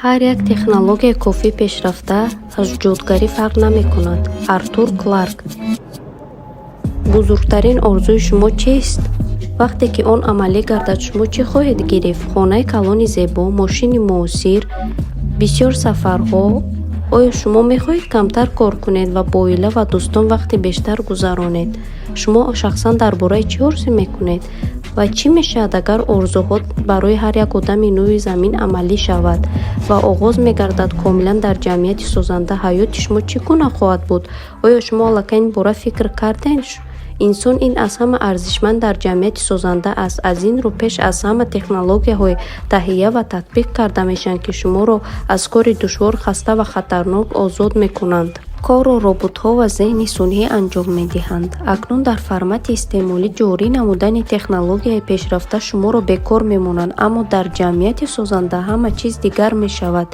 Ҳар як технологияи кофӣ пешрафта аз ҷодугарӣ фарқ намекунад. Артур Кларк. Бузургтарин орзуи шумо чист? Вақте ки он амалӣ гардад, шумо чӣ хоҳед гирифт? Хонаи калони зебо, мошини муосир, бисёр сафарҳо? Оё шумо мехоҳед камтар кор кунед ва бо оила ва дӯстон вақти бештар гузаронед? Шумо шахсан дар бораи чӣ орзу мекунед? Ва чӣ мешавад, агар орзуҳо барои ҳар як одами рӯи замин амалӣ шавад ва оғоз мегардад комилан дар ҷамъияти созанда, ҳаёти шумо чӣ гуна хоҳад буд? Оё шумо аллакай ин бора фикр кардед? Инсон ин аз ҳама арзишманд дар ҷамъияти созанда аст. Аз ин рӯ, пеш аз ҳама технологияҳое таҳия ва татбиқ карда мешаванд, ки шуморо аз кори душвор, хаста ва хатарнок озод мекунанд. Корро роботҳо ва зеҳни сунъӣ анҷом медиҳанд. Акнун дар формати истеъмолӣ ҷорӣ намудани технологияи пешрафта шуморо бекор мемонад, аммо дар ҷамъияти созанда ҳама чиз дигар мешавад.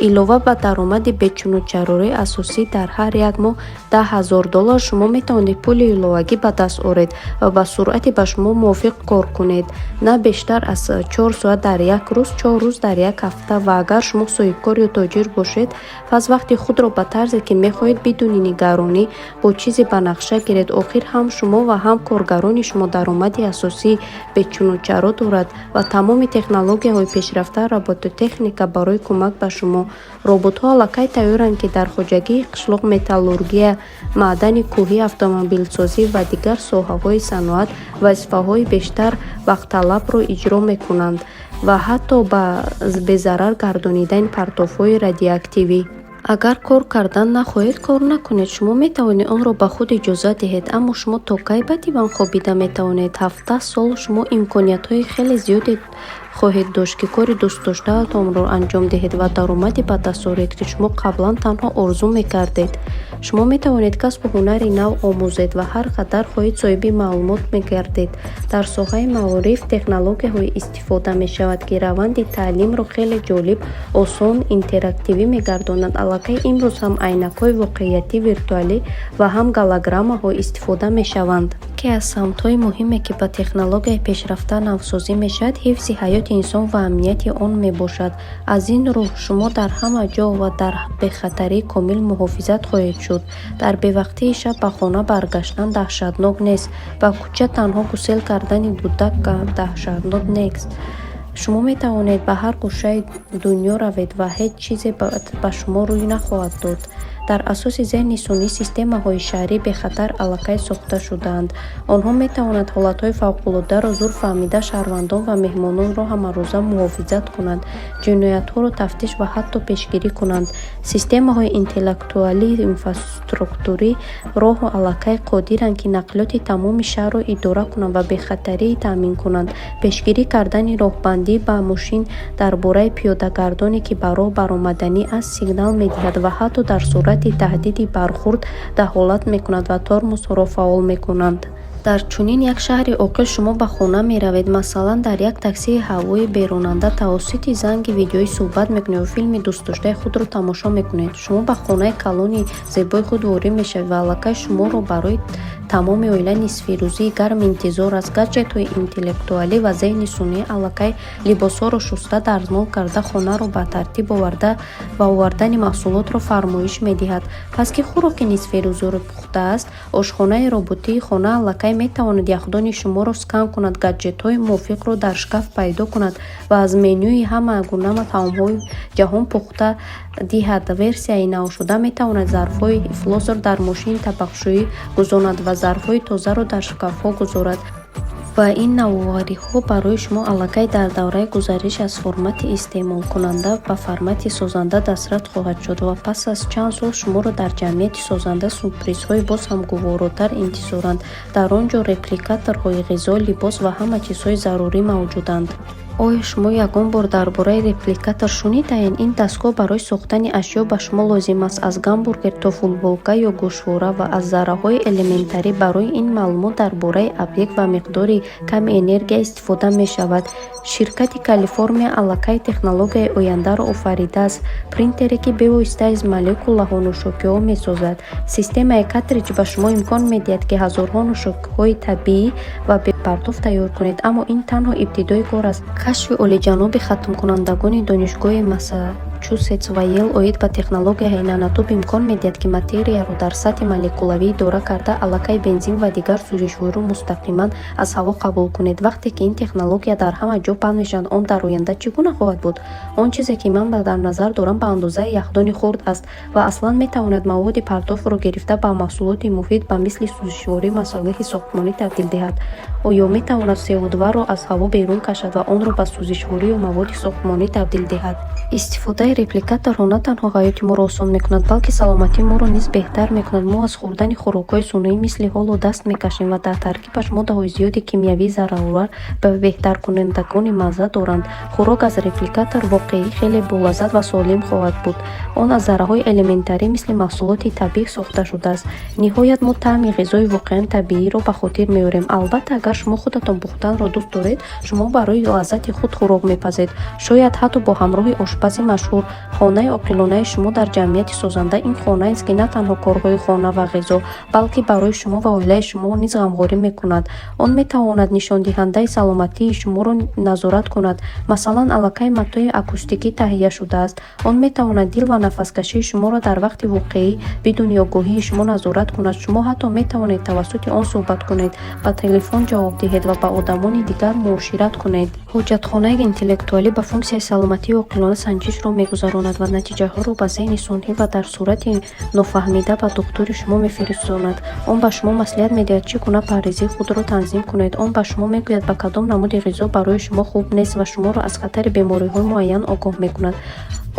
Илова ба даромади бечунучарои асосӣ дар ҳар як моҳ 10 000 доллар, шумо метавонед пули иловагӣ ба даст оред ва ба суръати ба шумо мувофиқ кор кунед, на бештар аз 4 соат дар як рӯз, 4 рӯз дар як ҳафта. Ва агар шумо соҳибкор ё тоҷир бошед, пас вақти худро ба тарзе, ки мехоҳед, бидуни нигаронӣ бо чизе ба нақша гиред. Охир ҳам шумо ва ҳам коргарони шумо даромади асосии бечунучаро дорад ва тамоми технологияҳои пешрафта, робототехника барои кӯмак ба шумо. Роботҳо аллакай тайёранд, ки дар хоҷагии қишлоқ, металлургия, маъдани кӯҳӣ, автомобилсозӣ ва дигар соҳаҳои саноат вазифаҳои бештар вақтталабро иҷро мекунанд ва ҳатто ба безарар гардонидани партовҳои радиоактивӣ. Агар кор кардан нахоҳед, кор накунед. Шумо метавонед онро ба худ иҷозат диҳед, аммо шумо то кай ба диван хобида метавонед? 17 сол. Шумо имкониятҳои хеле зиёде хоҳед дошт, ки кори дӯстдоштаатонро анҷом диҳед ва даромаде ба даст оред, ки шумо қаблан танҳо орзу мекардед. Шумо метавонед касбу ҳунари нав омӯзед ва ҳар қадар хоҳед соҳиби маълумот мегардед. Дар соҳаи маориф технологияҳое истифода мешавад, ки раванди таълимро хеле ҷолиб, осон, интерактивӣ мегардонанд. Аллакай имрӯз ҳам айнакҳои воқеияти виртуалӣ ва ҳам голограммаҳо истифода мешаванд. Яке аз самтҳои муҳиме, ки ба технологияи пешрафта навсозӣ мешавад, ҳифзи ҳаёти инсон ва амнияти он мебошад. Аз ин рӯ, шумо дар ҳама ҷо ва дар бехатарии комил муҳофизат хоҳед шуд. Дар бевақтии шаб ба хона баргаштан даҳшатнок нест. Ба кӯча танҳо гусел кардани кӯдак даҳшатнок нест. Шумо метавонед ба ҳар гӯшаи дунё равед ва ҳеҷ чизе ба шумо рӯй нахоҳад дод. Дар асоси зеҳни сунъӣ системаҳои шаҳрии бехатар аллакай сохта шудаанд. Онҳо метавонанд ҳолатҳои фавқулоддаро зуд фаҳмида, шаҳрвандон ва меҳмононро ҳамарӯза муҳофизат кунанд, ҷиноятҳоро тафтиш ва ҳатто пешгирӣ кунанд. Системаҳои интеллектуалии инфраструктурии роҳу аллакай қодиранд, ки нақлиёти тамоми шаҳрро идора кунанд ва бехатарӣ таъмин кунанд. Пешгирӣ кардани роҳбандӣ ба мошин дар бораи пиёдагардоне, ки ба роҳ баромаданӣ аст, сигнал медиҳад ва ҳатто дар сурати таҳдиди бархӯрд дахолат мекунад ва тормозҳоро фаъол мекунанд. Дар чунин як шаҳри оқил шумо ба хона меравед, масалан, дар як таксии ҳавоии беронанда тавассути занги видеоӣ суҳбат мекунед ё филми дӯстдоштаи худро тамошо мекунед. Шумо ба хонаи калони зебои худ ворид мешавед ва аллакай шуморо барои тамоми оила нисфирӯзии гарм интизор аст. Гаджетҳои интеллектуалӣ ва зеҳни сунъӣ аллакай либосҳоро шуста, дарзмол карда, хонаро ба тартиб оварда ва овардани маҳсулотро фармоиш медиҳад. Пас ки хӯроки нисфирӯзиро пухтааст? Ошхонаи роботии хона аллакай метавонад яхдони шуморо скан кунад, гаджетҳои мувофиқро дар шкаф пайдо кунад ва аз менюи ҳама гуна таомҳои ҷаҳон пухта диҳад. Версияи навшуда метавонад зарфҳои ифлосро дар мошини табақшӯӣ гузорад ва зарфҳои тозаро дар шкафҳо гузорад. Ва ин навовариҳо барои шумо аллакай дар давраи гузариш аз формати истеъмолкунанда ба формати созанда дастрас хоҳад шуд. Ва пас аз чанд сол шуморо дар ҷамъияти созанда сюрпризҳои боз ҳам гуворотар интизоранд. Дар он ҷо репликаторҳои ғизо, либос ва ҳама чизҳои зарурӣ мавҷуданд. Оё шумо ягон бор дар бораи репликатор шунидаед? Ин дастгоҳ барои сохтани ашё ба шумо лозим аст, аз гамбургер то футболка ё гӯшвора ва аз зарраҳои элементарӣ. Барои ин маълумот дар бораи объект ва миқдори ками энергия истифода мешавад. Ширкати Калифорния аллакай технологияи ояндаро офаридааст: принтере, ки бевосита аз молекулаҳо нӯшокиҳо месозад. Системаи картридж ба шумо имкон медиҳад, ки ҳазорҳо нӯшокиҳои табиӣ ва бепартов тайёр кунед. Аммо ин танҳо ибтидои кор аст. Кашфи олиҷаноби хатмкунандагони Донишгоҳи Массачусетс. Массачусетс ва Йел оид ба технологияи нанотуб имкон медиҳад, ки материяро дар сатҳи молекулавӣ идора карда, аллакай бензин ва дигар сӯзишвориро мустақиман аз ҳаво қабул кунед. Вақте ки ин технология дар ҳама ҷо паҳн мешавад, он дар оянда чӣ гуна хоҳад буд? Он чизе, ки ман дар назар дорам, ба андозаи яхдони хурд аст ва аслан метавонад маводи партовро гирифта, ба маҳсулоти муфид ба мисли сӯзишворӣ, масолеҳи сохтмонӣ табдил диҳад. Оё метавонад СО2-ро аз ҳаво берун кашад ва онро ба сӯзишворӣ ё маводи сохтмонӣ табдил диҳад? Истифодаи репликаторҳо на танҳо ҳаёти моро осон мекунад, балки саломатии моро низ беҳтар мекунад. Мо аз хӯрдани хӯрокҳои сунъӣ мисли ҳоло даст мекашем ва дар таркибаш моддаҳои зиёди кимиёвии зараровар ва беҳтаркунандагони мазза доранд. Хӯрок аз репликатор воқеӣ хеле болаззат ва солим хоҳад буд. Он аз зарраҳои элементарӣ мисли маҳсулоти табиӣ сохта шудааст. Ниҳоят, мо таъми ғизои воқеан табииро ба хотир меорем. Албатта, агар шумо худатон пухтанро дӯст доред, шумо барои лаззати худ хӯрок мепазед, шояд ҳатто бо ҳамроҳи ошпази машҳур. Хонаи оқилонаи шумо дар ҷамъияти созанда ин хонаест, ки на танҳо корҳои хона ва ғизо, балки барои шумо ва оилаи шумо низ ғамхорӣ мекунад. Он метавонад нишондиҳандаи саломатии шуморо назорат кунад. Масалан, аллакай матои акустикӣ таҳия шудааст. Он метавонад дил ва нафаскашии шуморо дар вақти воқеӣ бидуни огоҳии шумо назорат кунад. Шумо ҳатто метавонед тавассути он суҳбат кунед, ба телефон ҷавоб диҳед ва ба одамони дигар муошират кунед. Ҳоҷатхонаи интеллектуалӣ ба функсияи саломатии оқилона санҷишро мегузаронад ва натиҷаҳоро ба зеҳни сунъӣ ва дар сурати нофаҳмида ба духтури шумо мефиристонад. Он ба шумо маслиҳат медиҳад, чӣ гуна парҳези худро танзим кунед. Он ба шумо мегӯяд, ба кадом намуди ғизо барои шумо хуб нест, ва шуморо аз хатари бемориҳои муайян огоҳ мекунад.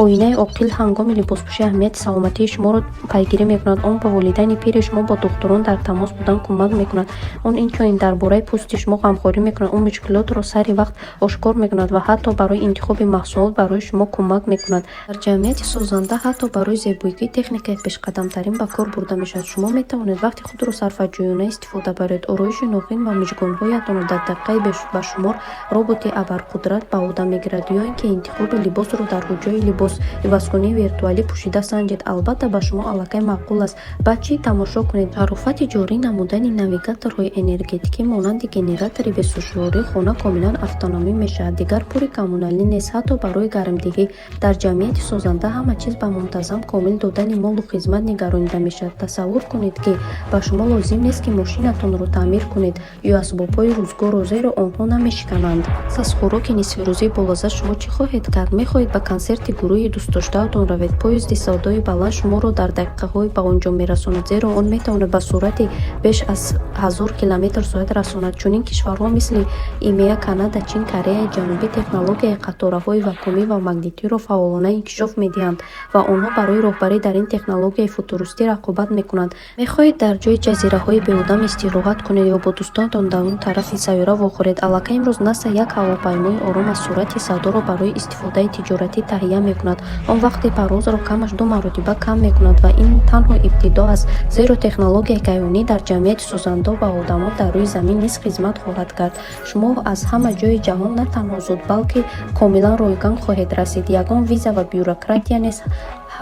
Оинаи оқил ҳангоми либоспӯшӣ аҳамияти саломатии шуморо пайгирӣ мекунад. Он ба волидайни пири шумо бо духтурон дар тамос будан кӯмак мекунад. Он инчунин дар бораи пӯсти шумо ғамхорӣ мекунад. Он мушкилотро сари вақт ошкор мекунад ва ҳатто барои интихоби маҳсулот барои шумо кӯмак мекунад. Дар ҷамъияти созанда ҳатто барои зебоигӣ техникаи пешқадамтарин ба кор бурда мешавад. Шумо метавонед вақти худро сарфаҷӯёна истифода баред. Ороиши нохун ва мижгонҳоятонро дар дақиқаи башумор роботи абарқудрат ба уҳда мегирад ё ин ки интихоби либосро дар ҳуҷраи либосивазкунии виртуалӣ пӯшида санҷед. Албатта, ба шумо аллакай маъқул аст. Баъд чӣ тамошо кунед? Шарофати ҷорӣ намудани навигаторҳои энергетикӣ монанди генератори бесӯзишворӣ, хона комилан автономӣ мешавад. Дигар пули коммуналӣ нест, ҳатто барои гармдиҳӣ. Дар ҷамъияти созанда ҳама чиз ба мунтазам комил додани молу хизмат нигаронида мешавад. Тасаввур кунед, ки ба шумо лозим нест, ки мошинатонро таъмир кунед ё асбобҳои рӯзгорро, зеро онҳо намешикананд. Пас аз хӯроки нисфирӯзии болаззат шумо чӣ хоҳед кард? Мехоҳед ба консерти гурӯҳи дӯстдоштаатон равед? Поезди садои баланд шуморо дар дақиқаҳо ба он ҷо мерасонад, зеро он метавонад ба суръати беш аз 1000 километр соат расонад. Чунин кишварҳо мисли ИМЕА, Канада, Чин, Кореяи Ҷанубӣ технологияи қатораҳои вакуумӣ ва магнитиро фаъолона инкишоф медиҳанд ва онҳо барои роҳбарӣ дар ин технологияи футуристӣ рақобат мекунанд. Мехоҳед дар ҷои ҷазираҳои беодам истироҳат кунед ё бо дӯстонатон дар он тарафи сайёра вохӯред? Аллакай имрӯз НАСА як ҳавопаймои ором аз суръати садоро барои истифодаи тиҷоратӣ таҳия мекунад. Он вақти парвозро камаш ду маротиба кам мекунад ва ин танҳо ибтидо аст, зеро технологияи кайҳонӣ дар ҷамъияти созанда ба одамон дар рӯи замин низ хизмат хоҳад кард. Шумо аз ҳама ҷои ҷаҳон на танҳо зуд, балки комилан ройгон хоҳед расид. Ягон виза ва бюрократия нест.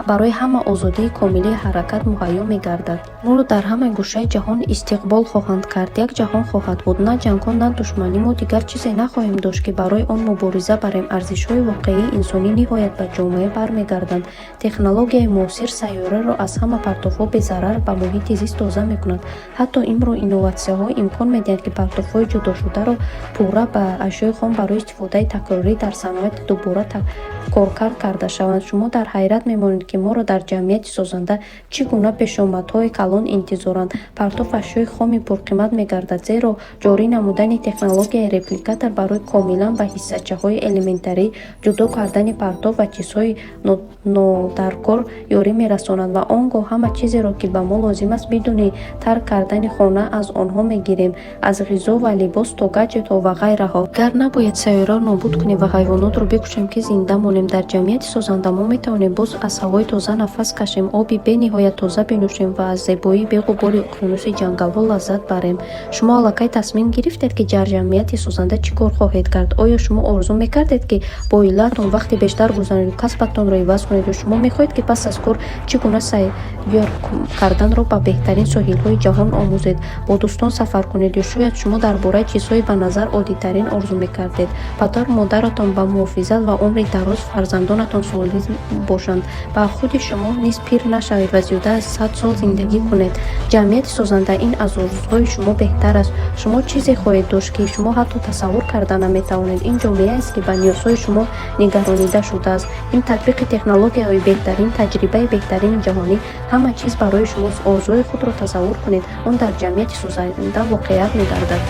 Барои ҳама озодии комилии ҳаракат муҳайё мегардад. Моро дар ҳама гӯшаи ҷаҳон истиқбол хоҳанд кард. Як ҷаҳон хоҳад буд, на ҷангҳо, на душманӣ. Мо дигар чизе нахоҳем дошт, ки барои он мубориза барем. Арзишҳои воқеии инсонӣ ниҳоят ба ҷомеа бармегарданд. Технологияи муосир сайёраро аз ҳама партовҳо безарар ба муҳити зист тоза мекунад. Ҳатто имрӯз инноватсияҳо имкон медиҳанд, ки партовҳои ҷудошударо пурра ба ашёи хом барои истифодаи такрорӣ дар саноат дубора коркард карда шаванд. Шумо дар ҳайрат мемонед, ки моро дар ҷамъияти созанда чӣ гуна пешомадҳои калон интизоранд. Партов ашёи хоми пурқимат мегардад, зеро ҷорӣ намудани технологияи репликатор барои комилан ба ҳиссачаҳои элементарӣ ҷудо кардани партов ва чизҳои нодаркор ёрӣ мерасонад ва он гоҳ ҳама чизеро, ки ба мо лозим аст, бидуни тарк кардани хона аз онҳо мегирем, аз ғизо ва либос то гаджетҳо ва ғайраҳо. Гар набояд сайёраро нобуд кунем ва ҳайвонотро бикушем, ки зинда монем. Дар ҷамъияти созанда мо метавонем боз аз ҳавои тоза нафас кашем, оби бениҳоят тоза бинӯшем ва аз зебоии беғубори уқёнуси ҷангалҳо лаззат барем. Шумо аллакай тасмим гирифтед, ки дар ҷамъияти созанда чӣ кор хоҳед кард? Оё шумо орзу мекардед, ки бо оилаатон вақти бештар гузаронед, касбатонро иваз кунед ё шумо мехоҳед, ки пас аз кор чӣ гуна сайёр карданро ба беҳтарин соҳилҳои ҷаҳон омӯзед, бо дӯстон сафар кунед ё шояд шумо дар бораи чизҳои ба назар оддитарин орзу мекардед? Падару модаратон ба муҳофизат ва умри дароз Фарзандонатон солим бошанд ва худи шумо низ пир нашавед ва зиёда аз 100 сол зиндагӣ кунед. Ҷамъияти созанда ин аз орзуҳои шумо беҳтар аст. Шумо чизе хоҳед дошт, ки шумо ҳатто тасаввур карда наметавонед. Ин ҷомеаест, ки ба ниёзҳои шумо нигаронида шудааст. Ин татбиқи технологияҳои беҳтарин, таҷрибаи беҳтарини ҷаҳонӣ. Ҳама чиз барои шумост. Орзуҳои худро тасаввур кунед, он дар ҷамъияти созанда воқеият мегардад.